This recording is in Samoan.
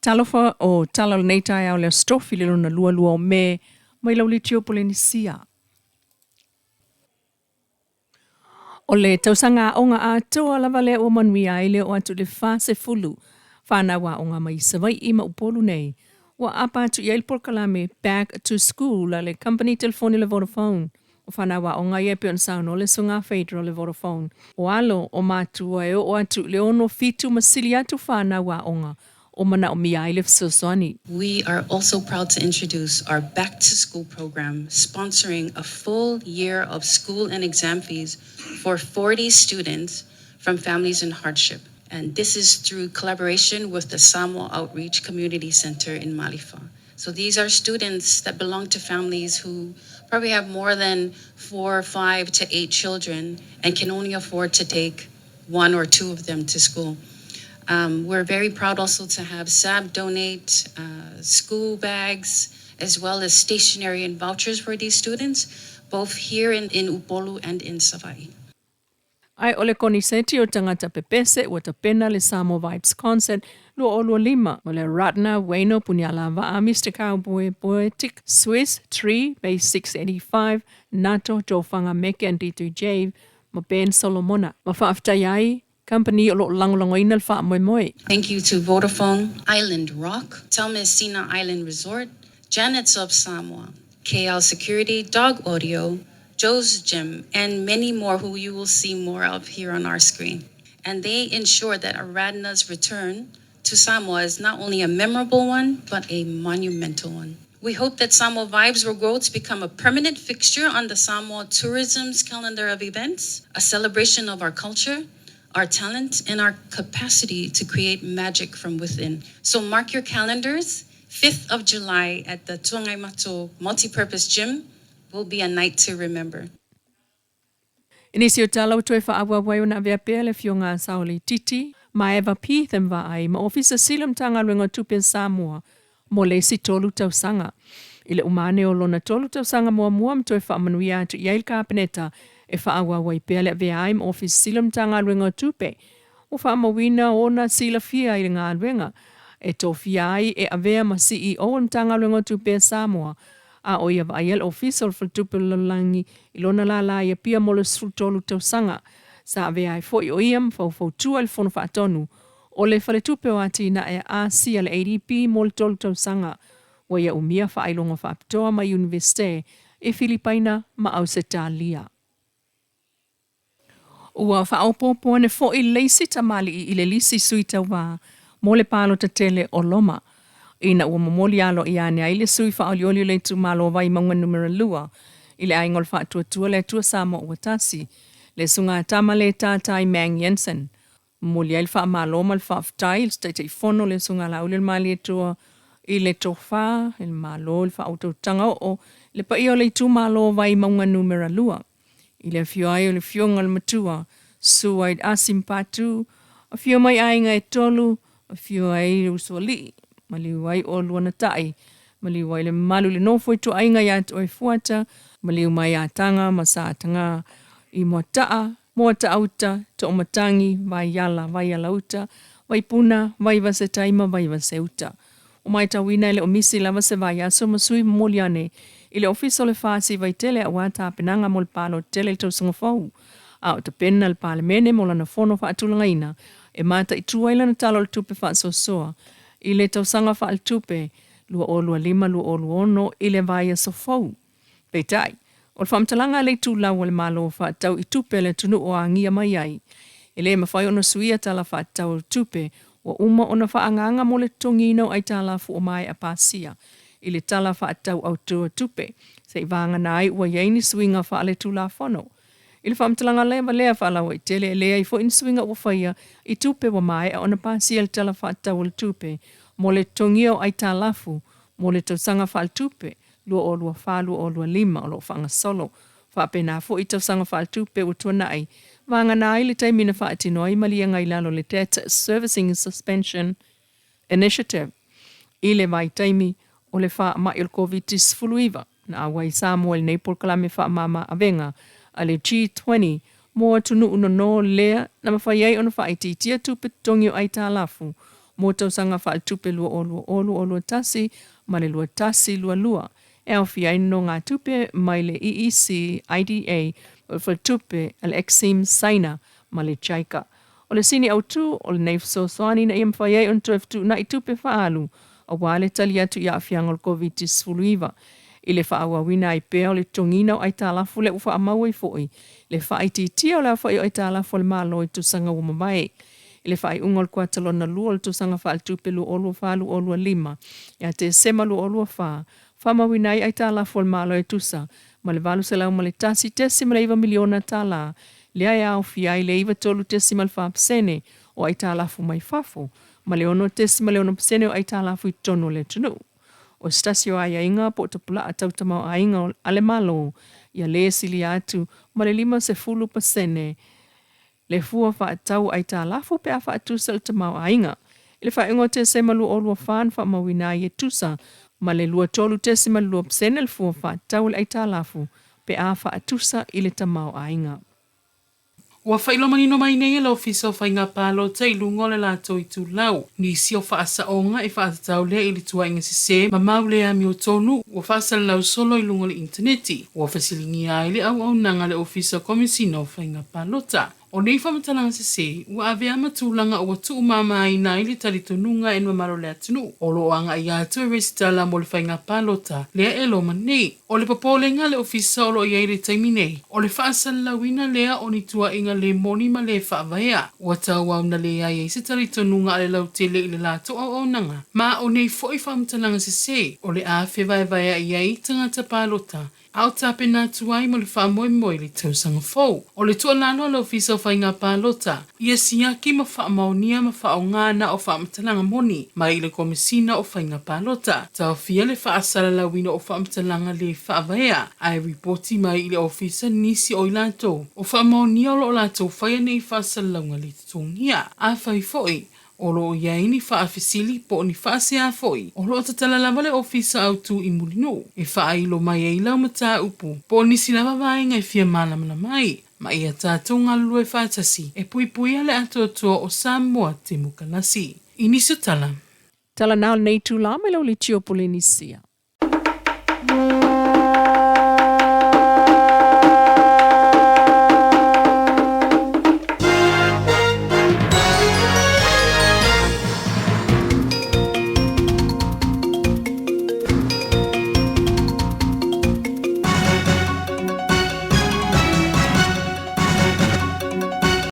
Talofa o tala o lenei taeao le Aso Tofi le lona 22 o Me mai Lauliti o Polenisia. O le tausaga aoga atoa lava lea ua manuia ai le oo atu i le 40 fanau aoga mai Savaii ma Upolu nei ua aapa atu i ai le polokalame Back to School a le kamupani telefoni o le Vodafone. O fanau aoga ia e pei ona saunoa le Susuga Phaedra o le Vodafone, o alo o matua e oo atu i le 6, 7 ma sili atu fanau aoga o manaomia ai le fesoasoani. We are also proud to introduce our Back to School program, sponsoring a full year of school and exam fees for 40 students from families in hardship. And this is through collaboration with the Samoa Outreach Community Center in Malifa. So these are students that belong to families who probably have more than 4, 5 to 8 children and can only afford to take 1 or 2 of them to school. We're very proud also to have SAB donate school bags as well as stationery and vouchers for these students, both here in Upolu and in Savaii. Ae o le koniseti o tagata pepese ua tapena le Samoa Vibes Concert 2025 o le Ratna Wayno Punialavaa Mister Cowboy Poetic Swiss Tree Base 685 Nato Jofaga Meke and D3 Jave ma Ben Solomona ma faafetai ai Kamupani o lo o lagolagoina le faamoemoe. Thank you to Vodafone, Island Rock, Taumeasina Island Resort, Janet's of Samoa, KL Security, Dog Audio, Joe's Gym, and many more who you will see more of here on our screen. And they ensure that Aradna's return to Samoa is not only a memorable one, but a monumental one. We hope that Samoa Vibes will grow to become a permanent fixture on the Samoa Tourism's calendar of events, a celebration of our culture, our talent, and our capacity to create magic from within. So mark your calendars, 5th of July at the Tuangaimatu Multipurpose Gym will be a night to remember. I nisi o tala ua toe faaauau ai ona avea pea le Afioga a Saole Titi ma Eva Pitham Vaai ma Ofisa Sili o Matagaluega o Tupe a Samoa mo le isi 3 tausaga. I le uma ane o lona 3 tausaga muamua ma toe faamanuia atu i ai le Kapeneta e faaauau ai pea le avea ai ma Ofisa Sili o Matagaluega o Tupe ua faamauina ona silafia i le galuega e tofia ai e avea ma CEO o le Matagaluega o Tupe a Samoa a o ia vaaia le Ofisa o le Faletupe o le Lalolagi i lona lālā i Apia mo le 13 tausaga. Sa avea ai foi o ia ma faufautua i le Fono Faatonu o le Faletupe o Atinae a Asia le ADB mo le 3 tausaga. Ua ia umia faailoga faapitoa mai Iunivesite i Filipaina ma Ausetalia. Ua faaopoopo ane foi le isi tamalii i le lisi sui tauva mo le palota tele o Loma, ina ua momoli aloaia ane ai le sui faaolioli o le itumalo o Vaimauga Numera 2 i le Aiga o le Faatuatua le Atua Samoa Ua Tasi, le Susuga Tama Le Tatai Mang Jensen. Momoli ai le faamalo ma le faafetai i le Taitaifono le Susuga Laauli o le Malietoa i le tofa, i le malo, i le faautautaga oo i le paia o le itumalo o Vaimauga Numera 2. I le afio ai o le Afioga o le Matua, susu ai le Asi ma Patu, afio mai aiga e tolu, afio ai le Usoalii, maliu ai oulua na tai, maliu ai le mamalu i le nofo ituaiga ia te oe Fuata, maliu mai Ataga ma Sataga i Moataa, Moataauta, Toomatangi, Vaiala, Vaialauta, Vaipuna, Vaivasetai ma Vaivaseuta. Ua maitauina e le o misi lava se vaiaso ma sui momoli ane i le Ofisa o le FASI Vaitele aua tapenaga mo le palota tele i le tausaga fou, a o tapena le Palemene mo lana fono faatulagaina e mataitu ai lana Tala o le Tupe Faasoasoa i le tausaga faaletupe 2025/2026 i le vaiaso fou. Peitai, o le faamatalaga a le itulau a le Malo faatatau i tupe a le atunuu o agia mai ai, e le mafai ona suia tala faatatau o le tupe ua uma ona faaagaaga mo le totogiina o aitalafu o maea pasia i le Tala Faatatau Autu o Tupe, seivagana ai ua i ai ni suiga faaletulafono. I le faamatalaga lava lea faalauaitele, e leai foi ni suiga ua faia i tupe ua maea ona pasia i le Tala Faatatau o le Tupe mo le totogia o aitalafu mo le tausaga faaletupe 2024/2025 o lo o faagasolo faapena foi i tausaga faaletupe ua tuanai, vagana ai le taimi na faatino ai maliega i lalo o le Debt Servicing Suspension Initiative i le vaitaimi o le faamai o le Koviti-19. Na auai ai Samoa i lenei polokalame faamama avega a le G20 mo atunuu nonō lea na mafai ai ona faaitiitia tupe totogi o aitalafu mo tausaga faaletupe 2020/2021 ma le 21/22, e aofia ai nonogatupe mai le EEC, IDA, ma le Faletupe a le Exim Saina ma le JICA. O le sini autu o lenei fesoasoani ina ia mafai ai ona toe fetuunai tupe faaalu aua le tali atu i aafiaga o le Koviti-19 i le faaauauina ai pea o le totogiina o aitalafu lea ua faamau ai foi le faaitiitia o le aofai o aitalafu a le Malo i tausaga ua mavae. I le faaiuga o le kuata lona lua o le tausaga faaletupe 2024/2025 ia Tesema 2024, faamauina ai aitalafu a le Malo e tusa ma le $801.9 miliona tala, lea e aofia ai le 93.4 pasene o aitalafu mai fafo ma le 6.6 pasene o aitalafu i totonu o le atunuu. O se tasi o aiaiga po o tapulaa tau tamaoaiga a le Malo ia le silia atu ma le 50 pasene le fua faatatau aitalafu pe a faatusa i le tamaoaiga. I le faaiuga o Tesema 2024 na faamauina ai e tusa ma le 23.2 pasene le fua faatatau o le aitalafu pe a faatusa i le tamaoaiga. Ua faailoa manino mai nei e le Ofisa o Faiga Palota i luga o le latou itulau nisi o faasaoga e faatatau lea i le tuuaiga sese ma mau le amiotonu ua faasalalau solo i luga o le initaneti ua fesiligia ai le auaunaga a le Ofisa o Komesina o Faiga Palota. O nei faamatalaga sese ua avea ma tulaga ua tuumamaina ai le talitonuga e le mamalu o le atunuu o lo o agai atu e resitala mo le faiga palota lea e loma nei. O le popolega a le Ofisa o lo o i ai i le taimi nei, o le faasalalauina lea o ni tuuaiga le moni ma le faavaea ua tauau na leai ai se talitonuga a le lautele i le latou auaunaga, ma o nei foi faamatalaga sese o le a fevaevaea'i ai tagata palota a o tapena atu ai mo le faamoemoe i le tausaga fou. O le tuualalo a le Ofisa o Faiga Palota, ia siaki ma faamaonia ma faaaoga na o faamatalaga moni mai i le Komesina o Faiga Palota. Taofia le faasalalauina o faamatalaga le faavaea ae ripoti mai i le Ofisa nisi o i latou o faamaonia o lo o latou faia nei faasalalauga le totogia. Afai foi o lo o i ai ni faafesili po o ni faasea foi, o lo o tatala lava le Ofisa Autu i Mulinuu e faailo mai ai lau mataupu po o nisi lava vaega e fia malamalama ai, ma ia tatou galulue faatasi e puipuia le atoatoa o Samoa Temokalasi. I nisi o tala. Tala na o lenei itula mai lau leitio Polenisia.